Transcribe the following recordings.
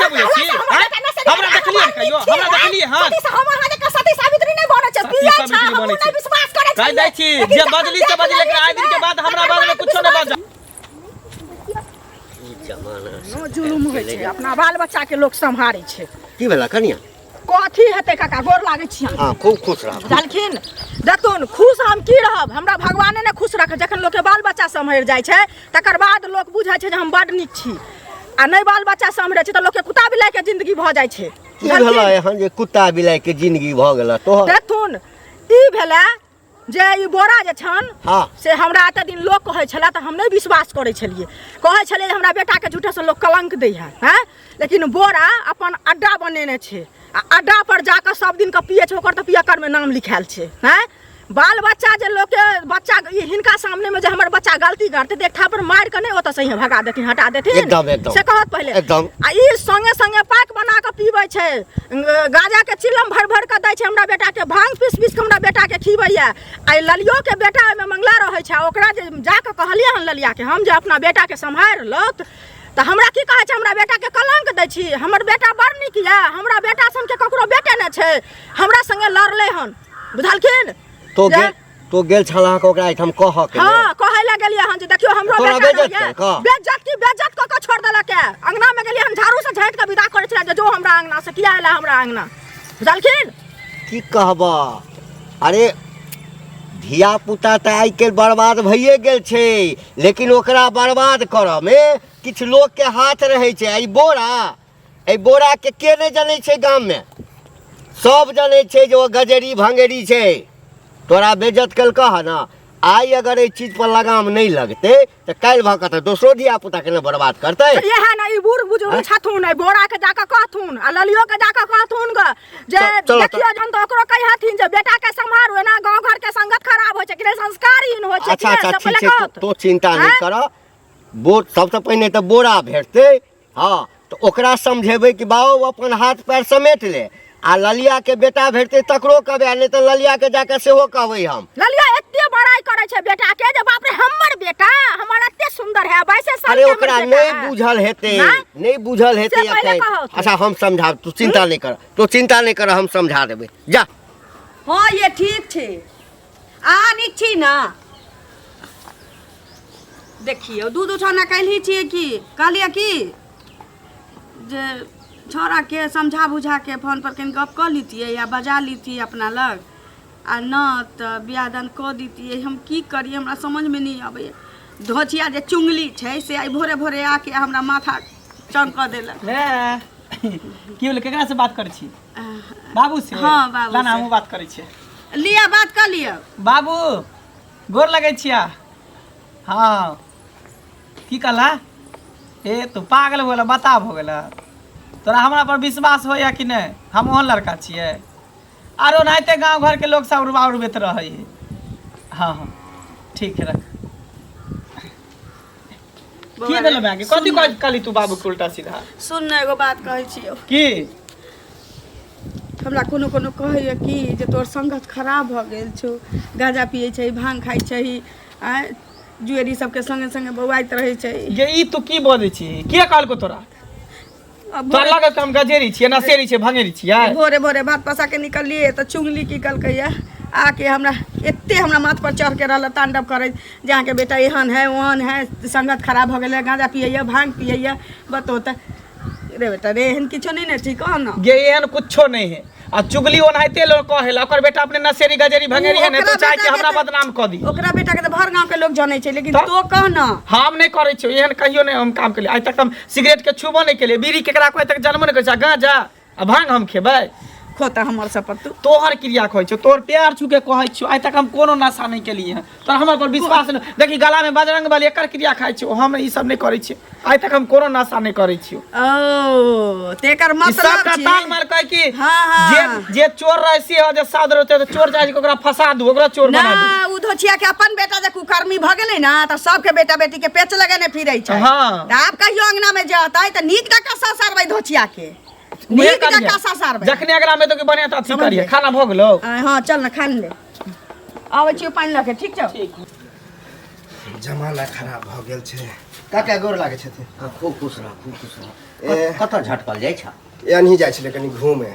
से बुझै छी आँय? हमरा देखलियै हन कहियो हमरा देखलियै हन सती हम अहाँ जकाँ सती सावित्री नहि बनै छै सती पियै छै सावित्री हमहूँ बनै नहि छै। विश्वास करै कहि दै छी लेकिन जे जखन बजली से देख बजली लेकिन लेलियै आइ दिन के बाद हमरा तकर बारे में बाद कुछो नहि विश्वास बाजल ई जमाना नो जुलुम होइ छै अपना बाल बच्चा के लोक सम्हारै छै की भेला कनिया कथी हेतै काका गोर लागै छी हम हाँ खूब खुश रह बुझलखिन देखथुन खुश हम की रहब हमरा भगवाने ने खुश रखे जखन लोकके बाल बच्चा सम्हरि जाइ छै तकर बाद लोक बुझै छै जे हम बड्ड नीक छी आ नहि बाल बच्चा सम्हरै छै तऽ लोकके कुत्ता बिलाइके जिंदगी भऽ जाइ छै की भेला एहन जे कुत्ता बिलाइ के जिंदगी भऽ गेल तोहर देखथुन ई भेलै जे ई बोरा जे छन हाँ। से हमरा एते दिन लोक कहै छलै तऽ हम नहि विश्वास करै छलियै कहै छलियै जे हमरा बेटाके झूठेसँ लोक कलंक दै है हैं लेकिन बोरा अपन अड्डा बनेने छै आ अड्डा पर जाकऽ सब दिनके पियै छै ओकर तऽ पियक्करमे नाम लिखायल छै हैं बाल बच्चा जे लोकके बच्चा ई हिनका सामनेमे जे हमर बच्चा गलती करतै तऽ एक थापड़ मारि कऽ नहि ओतऽ सही भगा देथिन हटा देथिन एकदम, एकदम। से कहत पहिले एकदम। आ ई संगे संगे पैक बना कऽ पीबै छै गाजाके चिलम भरि भरि कऽ दै छै हमरा बेटाके भांग पीस पीस कऽ हमरा बेटाके खिबैया आ ई ललियोके बेटा ओहिमे मंगला रहै छै आ ओकरा जे जाकऽ कहलियै हन ललियाके हम जे अपना बेटाके सम्हारि लत तऽ हमरा की कहै छै हमरा बेटाके कलंक दै छी हमर बेटा बड़ नीक यऽ हमरा बेटा सनके ककरो बेटे नहि छै हमरा संगे लड़लै हन बुझलखिन तो जे- गेल तो गेल छलह अहाँके ओकरा एहिठाम कहऽ के लेल। हाँ कहै लए गेलियै हन जे देखियौ हमरो तोरा बेटा बेइज्जत रहैये। केलकौ? बेइज्जत की बेइज्जत कऽ कऽ छोड़ देलक है अंगना में गेलियै हन झाड़ू से झाँटि कऽ विदा करै छलै जे जो हमरा अंगना से किया एला हमरा अंगना बुझलखिन की कहबह अरे धिया पुता तऽ आइ काल्हि बर्बाद भइए गेल छै लेकिन ओकरा बर्बाद करऽमे किछु लोकके हाथ रहै छै आ ई बोरा एहि बोराके के नहि जनै छै गाममे सब जनै छै जे ओ गजेरी भंगेरी छै तोरा बेज्जत केलकऽ हँ ने आइ अगर एहि चीजपर लगाम नहि लगतै तऽ काल्हि भऽ कऽ तऽ दोसरो धिया पुताके ने बर्बाद करतै तऽ इएह ने ई बूढ़ बुजुर्ग छथुन एहि बोरा के जाकऽ कहथुन आ ललियो के जाकऽ कहथुन ग जे चल- चलो तऽ। देखियो जहन तऽ ओकरो कहिहथिन जे बेटा के सम्हारू एना गाँव घर के संगत खराब होइ छै कि नहि संस्कारहीन होइ छै अच्छा कि नहि, अच्छा से ठीक पहिले छै कहत। तो- तो चिन्ता नहि आँय? कर बोर सबसँ पहिने तऽ बोरा भेटतै हँ तऽ ओकरा समझेबै कि बाउ अपन हाथ पैर समेट ले आ ललियाके बेटा भेटतै तकरो कहबै आ नहि तऽ ललियाके जाकऽ सेहो कहबै हम ललिया एते बड़ाई करे छै बेटा के जे बाप रे हमर बेटा हमर एते सुंदर है वैसे साल अरे के हमर ओकरा बेटा नहि है। बुझल हेतै ना? नहि बुझल हेतै से पहिले एखन कहत। अच्छा हम समझाब तू चिन्ता नहि कर तू चिन्ता नहि कर हम समझा देबै जा हँ ये ठीक छै अहाँ नीक छी ने देखियौ दूध उठौना काल्हि छियै की कहलियै की जे छौड़ाके समझा बुझाके फोनपर कनि गप कऽ लितियै या बजा लितियै अपना लग आ नहि तऽ बियाह दान कऽ दितियै हम की करियै हमरा समझमे नहि अबैए धोचिया जे चुङ्गली छै से आइ भोरे भोरे आके हमरा माथा चौंक कऽ देलक ले की भेलै केकरा से बात करै छी बाबू से हँ, बाबू लाना से। हमहूँ बात करै छियै लिअ बात कऽ लिअ बाबू गोर लगै छिया हँ की कहला ए तू पागल हो गेला बता भऽ गेला तोरा हमरा पर विश्वास होइया कि नहि हम ओहन लड़का छियै आरो ओनाहिते गाँव घरके लोक सब उड़बा उड़बैत रहै है हँ हँ ठीक है रख की भेलै मायके कथी कहली कहली तू बाबूके उल्टा सीधा सुन ने एगो बात कहै छियौ की हमरा कोनो कोनो कहैए कि जे तोहर संगत खराब भऽ गेल छौ गाँजा पियै छै भाँग खाइ छै आँय जुएरी सबके सङ्गे सङ्गे बौआइत रहै छै गे ई तू की बजै छी के कहलको तोरा आ तोरा भोरे लागल कि हम गजेरी छियै नशेरी छियै भंगेरी छियै भोरे भोरे भात पसा के निकललियै तऽ चुंगली की कहलकैए आके हमरा एते हमरा माथ पर चढ़ के रहल तांडव करैत जे अहाँके बेटा एहन है ओहन है संगत खराब भऽ गेलै गाँजा पियैए भाँग पियैए बतो तऽ रे बेटा रे एहन किछो नहि ने ठीक कह ने गे एहन कुछो नहीं है आ चुगली ओनाहिते लोग कहेला ओकर बेटा अपने नशेरी गजेरी भंगेरी है ने तो ओकरा चाहे कि बेटा के हमरा तऽ- बदनाम कऽ दी ओकरा बेटा के तऽ भर गांव के लोग जानै छै लेकिन तऽ? तो कह न हम नहीं करै छियै एहन कहियो नहीं हम काम केलियै आइ तक हम सिगरेट के छूबो नहीं केलियै बीड़ी केकरा को आइ तक जानबो नहीं करै छै आ गांजा आ भांग हम खेबै खोता हमर सपत तू तोहर क्रिया कहै छियौ तोहर प्यार छू के कहै छियौ आइ तक हम कोनो नशा नहीं केलियै हन तोरा हमरा पर विश्वास नहीं देखी गला में बजरंग बली एकर क्रिया खाइ छियौ हम ई सब नहीं करै छियै आइ तक हम कोनो नशा नहीं करै छियौ ओ तेकर ई मतलब सबटा छी ताल माल कहै कि हाँ, हाँ। जे जे चोर रहै से हो जे साध रहै तऽ चोर जाइ छै ओकरा फंसा दू ओकरा चोर ना बना दू उ धोछिया के अपन बेटा जे कुकर्मी भ गेलै ना तऽ सबके बेटा बेटी के पेच लगेने फिरै छै हाँ। तऽ आब कहियो अंगना में जतै तऽ नीक जकाँ ससरबै धोछिया के उहे नीक करिहे। जकाँ ससरबै जखने अगला में तो कि बढ़िया तऽ अथी समझ करिहे गेल। खाना भऽ गेलौ हाँ चल ना खान ले आबै छियौ पानि लऽ के ठीक छौ जमाना खराब भऽ गेल छै। काका गोर लागै छथिन। हाँ, खूब खुश रह, खूब खुश रह। ए। कतऽ झटकल जाइ छ? एनही जाइ छलै कनि घूमे,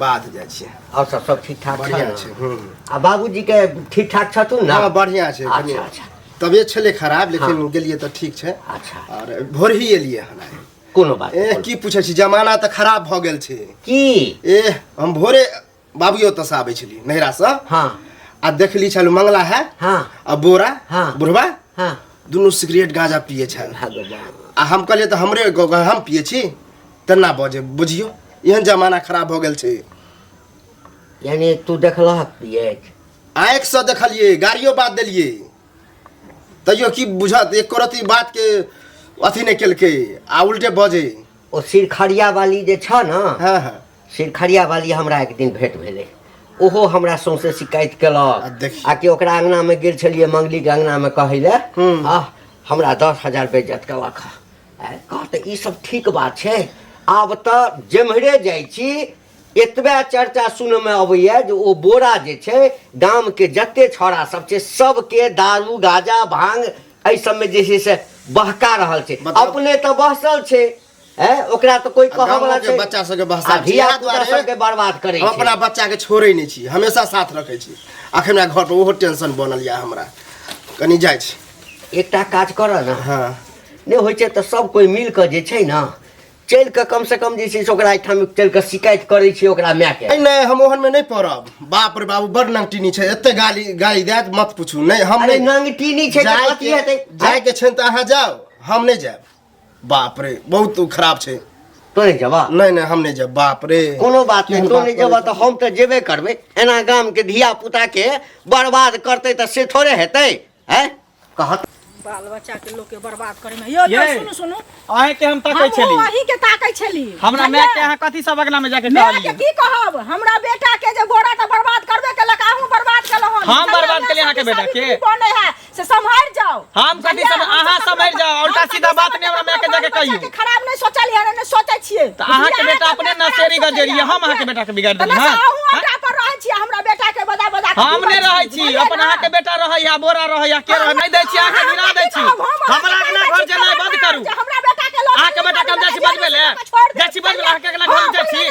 बाध जाइ छियै। और सब सब ठीक ठाक बढ़िआँ छै। हूँ। आ बाबूजी के ठीक ठाक छथुन ने? हँ, बढ़िआँ छै कनि। अच्छा अच्छा। तबियत छलै खराब, लेकिन हाँ। गेलियै तऽ ठीक छै। अच्छा। आओर भोर ही एलियै हन आइ। कोनो बात ए नहि। की पूछै छी, जमाना तऽ खराब भऽ गेल छै। की? ए हम भोरे बाबू ओतऽसँ आबै छली नैहरासँ। हाँ। आ देखली छलहुँ मंगला है। हाँ। आ बोरा। हाँ। बुढ़वा। हाँ। दुनू सिगरेट गांजा पिए छल। भगवान। आ हम कहलियै तऽ हमरे हम पिए छी तेना बजे, बुझियौ एहन जमाना खराब भऽ गेल छै। यानी तू देखलहक पियैत? आँखिसँ देखलियै, गाड़ियो बात देलियै, तैयो की बुझत, एको रत्ती बात के अथी नहि केलकै आ उल्टे बजै। ओ सिरखरिया वाली जे छ ने। हाँ हाँ। सिरखरिया वाली हमरा एक दिन भेंट भेलै, ओहो हमरा सौंसे शिकायत केलक। आ देखियौ। आ कि ओकरा अंगनामे गेल छलियै, मंगलीके अंगनामे कहै लए, आह हमरा 10,000 बेइज्जत केलक। कह तऽ ई सब ठीक बात छै? आब तऽ जेम्हरे जाइ छी एतबे चर्चा सुनऽमे अबैया जे ओ बोरा जे छै गामके जते छौड़ा सब छै सबके दारू गाजा भांग एहि सबमे जे छै से बहका रहल छै। मतलब- अपने तऽ बहसल छै, हैं, ओकरा तऽ कोई आ कहऽ वाला गामो के छै। बच्चा सबके बहसा आ छै। धिया इएह पुता दुआरे सबके बर्बाद करै हम छै। अपना बच्चा के छोड़ै नहि छी, हमेशा साथ रखै छी। अखन हमरा घर पर ओहो टेंशन बनल यऽ, हमरा कनि जाइ छी। एकटा काज करऽ ने। हाँ। नहि होइ छै तऽ सब कोइ मिल कऽ जे छै ने चलि कऽ कम से कम जे छै से ओकरा एहिठाम चलि कऽ शिकायत करै छियै ओकरा मायके। नहि नहि, हम ओहन में नहि पड़ब। बाप रे बाबू, बड़ नंगटीनी छै, एते गाली गाली देत मत पूछू। नहि हम अरे नहि नंगटीनी छै तऽ जाय कथी के हेतै? जाय के छै तऽ अहाँ जाउ, हम नहि जायब। बाप रे बहुत खराब छै। तो नहि जेबह? नहि नहि, हम नहि जायब। बाप रे। कोनो बात नहि, केहन तो बात नहि जेबह करै तऽ हम तऽ जेबे करबै। एना गामके धिया पुता के बर्बाद करतै तऽ से थोड़े हेतै? हैं कहत बाल बच्चा के लोग के बर्बाद करे में। यो यो ये। सुनू सुनू। अहें के हम तकै हम छली। अही के ताकै छली। हमरा बुझलियै? माय के अहाँ कथी सब अगना में जाके माय के कहलियै? की कहब, हमरा बेटा के जे बोरा तऽ बर्बाद करबे केलक, अहूँ बर्बाद केलहुँ हन। हम बुझलियै? बर्बाद केलियै अहाँके बेटा के? सावित्री बनै है से सम्हारि जाओ। हम कथी बुझलियै? अहाँ सब सम्हारि जाओ, उल्टा हम सीधा कथी बात सब नहि हमरा माय के बाल जाके बच्चा कहियौ। के खराब नहि सोचलियै, नहि सोचै छियै। तऽ अहाँके बुझलियै? बेटा अपने अहाँके नशेरी खराब गजेरी, हम सोचैया। अहाँके बेटा के बिगाड़ि तऽ देली। नशा हाँ? अहूँ अड्डा पर रहै छियै, हमरा बेटा के बजा बजा के हम पीबै नहि रहै छी, बुझलियै अपन ने? अहाँके बेटा रहैया, बोरा रहैया, के रहै, नहि दै छी अहाँके, गिरा दै छी। हमरा अंगना घर जेनाइ बंद करू। हमरा बेटा के लऽ अहाँके बेटा के हम जाइ छी बजबै लए, जाइ छी बजबै लए, अहाँके अंगना घर जाइ छी।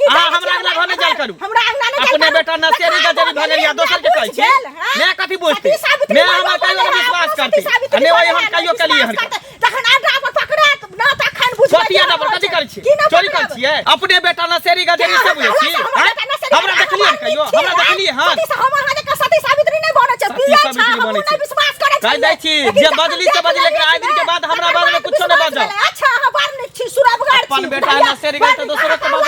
अहाँ हमरा अंगना घर नहि जायल करू। हमरा अंगना नहि अपने बेटा नशेरी गजेरी भऽ गेल या दोसर के कहै छी। मैं कथी बुझतै? मैं हमरा कहियो नहि विश्वास करतै। आ नहि ओहि हम कहियो केलियै हन। तखन अड्डा पर पकड़ायत ना तखन बुझबै। कथी अड्डा पर कथी करै छी? चोरी करै छियै? अपने बेटा नशेरी गजेरी से बुझै छी? आँय? हमरा देखलियै हन कहियो? हमरा देखलियै हन? हम अहाँ जकाँ सती सावित्री नहि बनै छै, सती पियै छै, सावित्री हमहूँ बनै नहि छै। विश्वास करै कहि दै छी, लेकिन जे जखन बजली से देख बजली, लेकिन लेलियै आइ दिन के बाद हमरा तकर बारे मे बाद कुछो नहि विश्वास बाजब। भेलै। अच्छा, अहाँ बड़ नीक छी, सुरभगर छी। अपन बेटा बुझलियै? नशेरी गजेरी बड़ दोसरो के नीक।